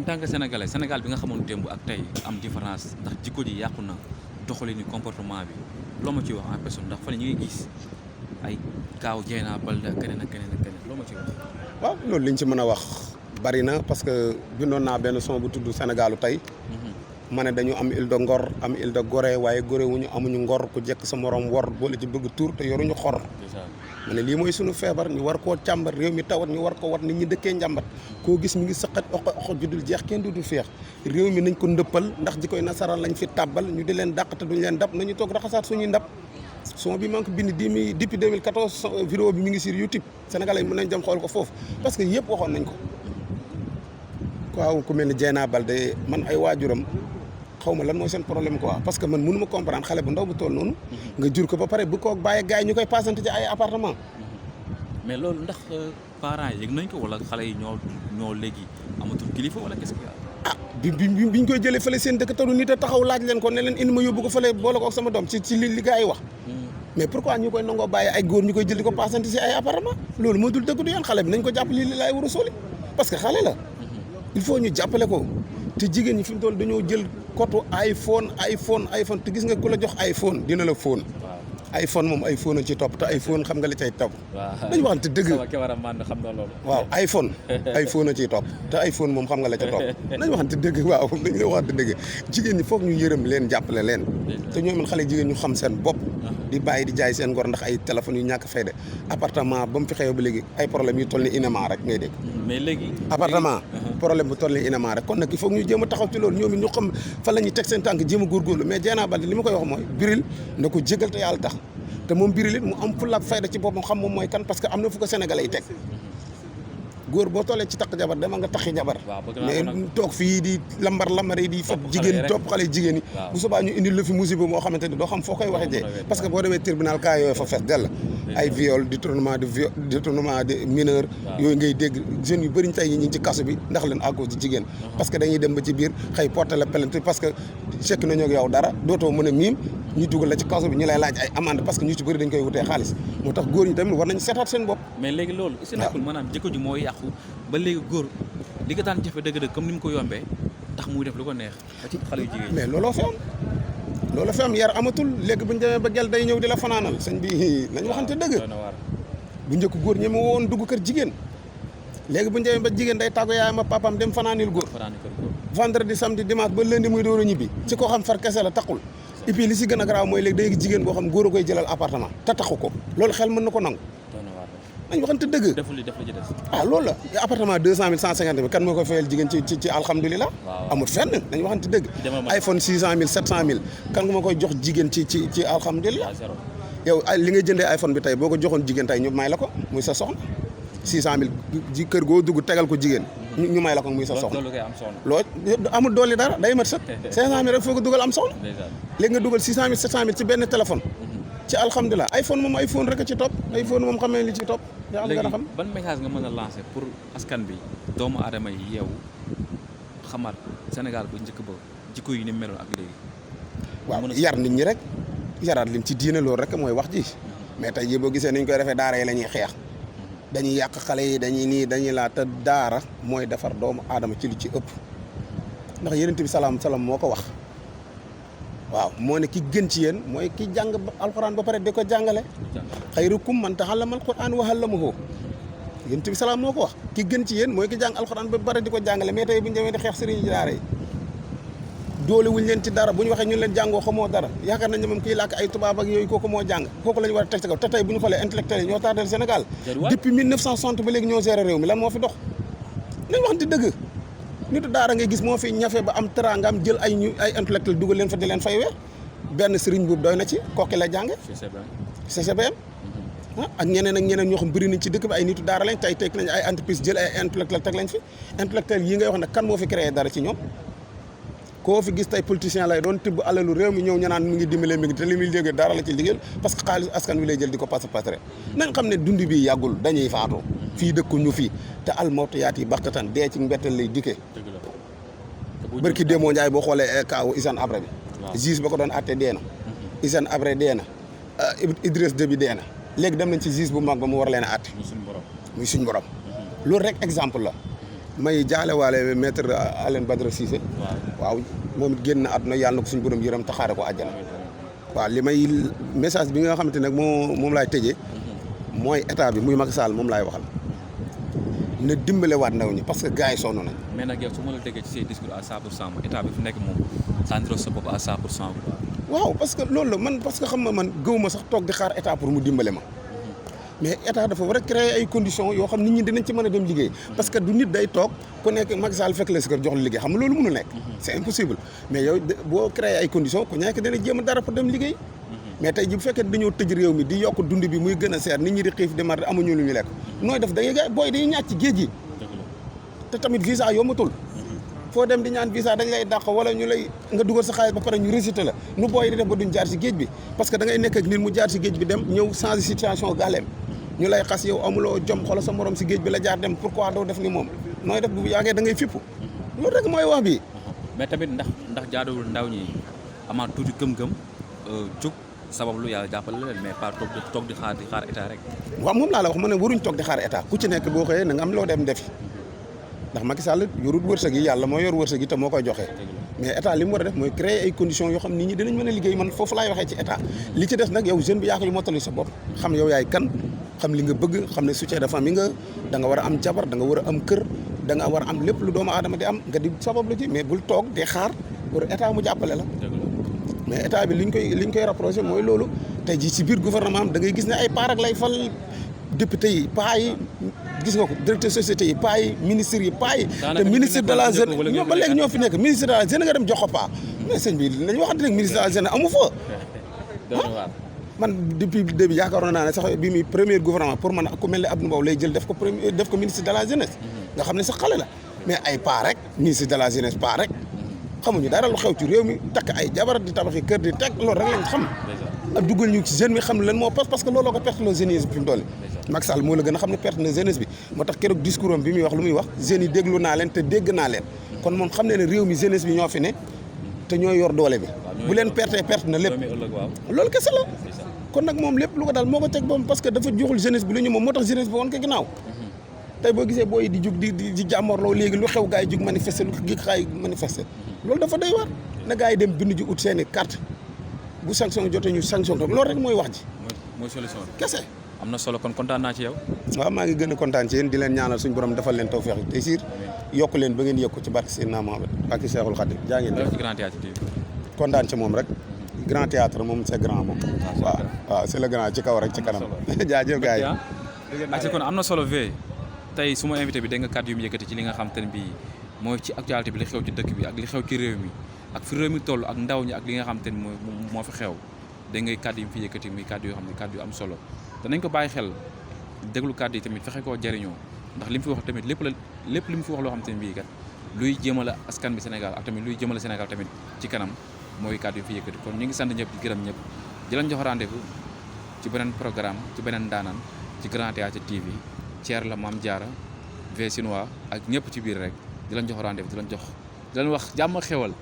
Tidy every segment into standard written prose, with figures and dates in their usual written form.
tant que sénégalais Sénégal bi nga xamoon démb ak tey am différence ndax jikko ji yàqu na doxalinu comportement bi loo ma ciy wax en personne ndax fan ñu ngi gis ay kaaw Dieyna Baldé ak keneen loo ma ciy wax. waaw loolu liñ ci mën a wax bari na parce que bindoon naa benn son bu tudd Sénégalu tey. ma ne dañu am île de Ngor am île de Gorée waaye Gorée wuñu amuñu ngor ku jekk sa morom wor boole ci bëgg tuur te yoruñu xor. ma ne lii mooy sunu feebar ñu war koo càmbar réew mi tawat ñu war ko wat nit ñi dëkkee njàmbat koo gis mi ngi saqat oxo ju dul jeex kenn du feex réew mi nañ ko ndëppal ndax ji koy nasaraan lañ fi tàbbal ñu di leen dàq te duñ leen dab nañu toog raxasaat suñuy ndab son bi maa ngi ko bind depuis 2014 vidéo bi mi ngi sur YouTube sénégalais yi mën nañ dem xool ko foofu parce que yëpp waxoon nañ ko waaw ku mel ni Dieyna Baldé man ay waajuram xaw ma lan mooy seen problème quoi parce que man mënu ma comprendre xale bu ndaw bu toll noonu nga jur ko ba pare bu ko bàyyi gars yi ñu koy passante ci ay appartement mais loolu ndax parents yi yëg nañ ko wala xale yi ñoo léegi amatul kilifa wala qu'est-ce que biñ koy jëlee fële seen dëkk taru nit a taxaw laaj leen ko ne leen indi ma yóbbu ko fële boole ko ak sama doom ci li gars yi wax mais pourquoi ñu koy nangoo bàyyi ay góor ñu koy jël di ko passante ci ay appartement loolu moo dul dëgg du yoon xale bi nañ ko jàpp li laay war a sóoli parce que xale la il faut ñu jàppale ko te jigéen ñi fi mu toll dañoo jël kotu iPhone te gis nga ku la jox iPhone dina la phone iPhone moom iPhone a ci topp te iPhone xam nga li cay topp dañu waxante dëgg waaw iPhone a ciy topp te iPhone moom xam nga la ca topp dañu waxante dëgg waaw dañu la waxante dëgg jigéen ñi foog ñu yërëm leen jàppale leen te ñoom xale jigéen ñu xam seen bopp di bàyyi di jaay seen ngor ndax ay téléphones yu ñàkk fayda appartement ba mu fi xew ba léegi ay problème yu toll ni inema rek ngay dégg mais léegi appartement problème bu toll ni inema rek kon nag il faut ñu jéem a taxaw ci loolu ñoom it ñu xam fan la ñuy teg seen tànk jéem a góorgóorlu mais Dieyna Baldé li ma koy wax mooy biril na ko jégal te yàlla tax te moom biril it mu am fulla ak fayda ci boppam xam moom mooy kan parce que am na fu ko sénégalais yi teg góor boo tollee ci takk jabar dama nga taxi jabar mais toog fii di lambar yi di fab jigéen topp xale jigéen yi bu subaa ñu indil la fi musiba moo xamante ni doo xam foo koy waxe jee parce que boo demee tribunal cas yooyu fa fees dell ay viol détournement de mineur yooyu ngay dégg jeunes yu bëri tey ñi ngi ci kaso bi ndax leen à cause de jigéen parce que dañuy dem ba ci biir xëy porter la plainte parce que sekk nañoo ak yow dara dootoo mën a miim ñu dugal la ci kaso bi ñu lay laaj ay amende parce que ñu ci bëri dañ koy wutee xaalis moo tax góor ñi tamit war nañ seetaat seen bopp mais léegi loolu est-ce que nekkul maanaam jikko ji mooy yàqu ba léegi góor li nga daan jafe dëgg-dëgg comme ni mu ko yombee tax muy def lu ko neex ba ci xale yu jigéen mais looloo fi am yar amatul léegi bu ñu demee ba gel day ñëw di la fanaanal sëñ bi nañ waxante dëgg bu njëkk góor ñeme woon dugg kër jigéen léegi bu ñu demee ba jigéen day tàggu yaayam ak papaam dem fanaanil góor vendredi samedi dimanche ba lundi muy door a ñibbi ci koo xam far kese la taxul et puis li si gën a garaaw mooy léegi day jigéen boo xam góor a koy jëlal appartement te taxu ko loolu xel mën na ko nangu nañ waxante dëgg loolu la appartement 200 000 150 000 kan moo koy fayal jigéen ci alhamdulilah amul fenn nañ waxante dëgg iPhone 600 000 700 000 kan nga ma koy jox jigéen ci alhamdulilah yow li ngay jëndee iPhone bi tey boo ko joxoon jigéen tey ñu may la ko muy sa soxna 600 000 ji kër goo dugg tegal ko jigéen ñu may la ko muy sa soxna loolu amul doole dara day mat sëkk 500 000 rek foo ko dugal am soxna léegi nga dugal 600 000 700 000 ci benn téléphone ci alhamdulilah iPhone moom iPhone rek a ci topp iPhone moom xamee li ci topp yaa nga xam ban message nga mën a lancer pour askan bi doomu aadama yi yeewu xamaat Sénégal bu njëkk ba jikko yi ni meloon ak léegi waaw yar nit ñi rek yaraat leen ci diine loolu rek mooy wax ji mais tey jii boo gisee niñ koy defee daara yi la ñuy xeex dañuy yàq xale yi dañuy laa te daara mooy defar doomu aadama ci li ci ëpp ndax yonent bi salaam moo ko wax waaw moo ne ki gën ci yéen mooy ki jàng alxuraan ba pare di ko jàngale xayrukum man ta'allama alxuraan wa 'allamahu yonent bi salaam moo ko wax ki gën ci yéen mooy ki jàng alxuraan ba pare di ko jàngale mais tey bu ñu demee di xeex sëriñ daara yi doole wuñ leen ci dara bu ñu waxee ñun leen jàngoo xamoo dara yaakaar nañ ne moom kii làkk ay tubaab ak yooyu kooku moo jàng kooku la ñu war a teg ci kaw te tey bu ñu xoolee intellectuels yi ñoo tardel Sénégal depuis 1960 ba léegi ñoo géré réew mi lan moo fi dox nañ waxante dëgg nitu daara ngay gis moo fi ñafe ba am teraanga am jël ay intellectuel dugal leen fa di leen fay weer benn sëriñ boobu doy na ci kokki la jànge CCBM ak ñeneen ñoo xam bëri nañ ci dëkk bi ay nitu daara lañ tey nañ ay entreprise jël ay intellectuel teg lañ fi intellectuel yi ngay wax ne kan moo fi créé dara ci ñoom koo fi gis tey politicien lay doon tibb alalu réew mi ñëw ñanaan mi ngi dimbale mi ngi te li muy léegi dara la ci liggéeyal parce que xaalis askan wi lay jël di ko pastre nañ xam ne dund bi yàggul dañuy faatu fii dëkku ñu fii te almawtiyaat yi baxtatan dee ci mbettel lay dikkee bërki démoo Njaay boo xoolee kaawu Hissène Habré bi juge ba ko doon atte dee na Hissène Habré dee na Idriss Déby dee na léegi dem nañ ci juge bu mag ba mu war leen a atte muy suñ borom loolu rek exemple la may jaale waale maître Alioune Badara Cissé. waaw moom it génn àdduna yàlla na ko suñu borom yërëm taxaare ko àjjana. waaw li may message bi nga xamante ne moom laay tëjee. mooy état bi muy Macky Sall moom laay waxal. na dimbale waat ndaw ñi parce que gars yi sonn nañ. mais nag yow su ma la déggee ci say discours à 100% état bi fi nekk moom centre sa bopp à 100%. waaw parce que loolu la man parce que xam nga man gëw ma sax toog di xaar état pour mu dimbale ma. mais état dafa war a créer ay conditions yoo xam nit ñi dinañ ci mën a dem liggéey parce que du nit day toog ku nekk Macky Sall fekk la si kër jox la liggéey xam nga loolu mënul nekk. c'est impossible mais yow boo créer ay conditions ku nekk dina jéem a dara pour dem liggéey. mais tey ji bu fekkee dañoo tëj réew mi di yokk dund bi muy gën a seer nit ñi di xiif di mar amuñu lu ñu lekk nooy def da ngay booy dañuy ñàcc ci géej gi te tamit visa yombatul foo dem di ñaan visa dañ lay dàq wala ñu lay nga dugal sa xaalis ba pare ñu récité la nu booy di def ba duñ jaar si géej bi parce que da ngay nekk ak nit mu jaar si géej bi dem ñëw changer situation gaaleem ñu lay xas yow amuloo jom xoolal sa morom si géej bi la jaar dem pourquoi doo def ni moom nooy def bu yàggee da ngay fippu loolu rek mooy wax bi mais tamit ndax jaaduwul ndaw ñi amaat tuuti gëm-gëm jóg sabab lu yàlla jàppale leen mais pas toog di xaar état rek. waaw moom laa la wax ma ne waruñ toog di xaar état ku ci nekk boo xëyee na nga am loo dem defi ndax Macky Sall yorut wërsëg yi yàlla moo yor wërsëg yi te moo koy joxe mais état li mu war a def mooy créer ay conditions yoo xam nit ñi dinañ mën a liggéey man foofu laay waxee ci état li ci des nag yow jeune bi yaa koy mottali sa bopp xam yow yaay kan xam li nga bëgg xam ne soutien de famille nga da nga war a am jabar da nga war a am kër da nga war a am lépp lu doomu aadama di am nga di sabab lu ci mais bul toog di xaar pour état mu jàppale la mais état bi liñ koy rapproché mooy loolu tey jii ci biir gouvernement am da ngay gis ne ay paar ak lay fal député yi paa yi gis nga ko directeur société yi paa yi ministres yi paa yi te ministre de la jeune ñoom ba léegi ñoo fi nekk ministre de la jeune nga dem jox ko paa mais sëñ bi nañu waxante rek ministre de la jeune amu fa man depuis début yaakaaroon naa ne sax bi muy premier gouvernement pour man ku mel ne Abdou Mbow lay jël def ko ministre de la jeunesse nga xam ne sax xale la mais ay paa rek ministre de la jeunesse paa rek xamuñu dara lu xew ci réew mi takk ay jabar di tabaxi kër di teg loolu rek lañ xam ak duggal ñu ci jeune mi xam lan moo parce que looloo ko perte la jeunesse bi fi mu toll Macky Sall moo la gën a xam ne perte na jeunesse bi moo tax keroog discours am bi muy wax lu muy wax jeunes yi déglu naa leen te dégg naa leen kon moom xam ne ne réew mi jeunesse bi ñoo fi ne te ñooy yor doole bi bu leen perte na lépp loolu kese la kon nag moom lépp lu ko daal moo ko teg boom parce que dafa joxul jeunesse bi lu ñu moom moo tax jeunesse bi woon ko ginnaaw tey boo gisee booy di jug di jàmmoorloo léegi lu xew gars yi jug manifester lu gi xaay manifester loolu dafa doy waar na gars yi dem bindu ji ut seeni carte bu sanction jotee ñu sanction ko loolu rek mooy wax ji. mooy solution bi kese. am na solo kon kontaan naa ci yow. waaw maa ngi gën a kontaan ci yéen di leen ñaanal suñu borom defal leen tawfeex tey siir yokk leen ba ngeen yëg ko ci barke Seydina Mohamed barke Cheikhul Khadim jaa ngeen ci Grand Théâtre TV. kontaan ci moom rek Grand Théâtre moom c'est grand moom. waaw c'est le grand ci kaw rek ci kanam. jaajëf gars yi. ak kon am na solo vee tey suma invité bi dégg nga kàddu yu mu yëkkati ci li nga xam te ne bii mooy ci actualité bi li xew ci dëkk bi ak li xew ci réew mi ak fi réew mi toll ak ndaw ñi ak li nga xam te ne moo fi xew dégg ngay kàddu yi mu fi yëkkati muy kàddu yoo xam ne kàddu yu am solo danañ ko bàyyi xel déglu kàddu yi tamit fexe koo jariñoo ndax li mu fi wax tamit lépp li mu fi wax loo xam te ne bii kat luy jëmale askan bi Sénégal ak tamit luy jëmale Sénégal tamit ci kanam mooy kàddu yi mu fi yëkkati kon ñu ngi sant ñëpp di gërëm ñëpp di leen jox rendez-vous ci beneen programme ci beneen daanaan ci Grand Théâtre TV Thier la Mame Diarra V Chinois ak ñëpp ci biir rek di leen jox rendez-vous di leen wax jàmm xewal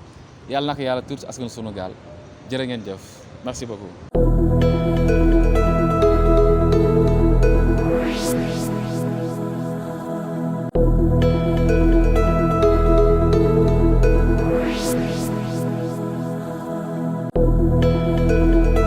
yàlla na ko yàlla tuur ci askan sunu gaal jërë ngeen jëf merci beaucoup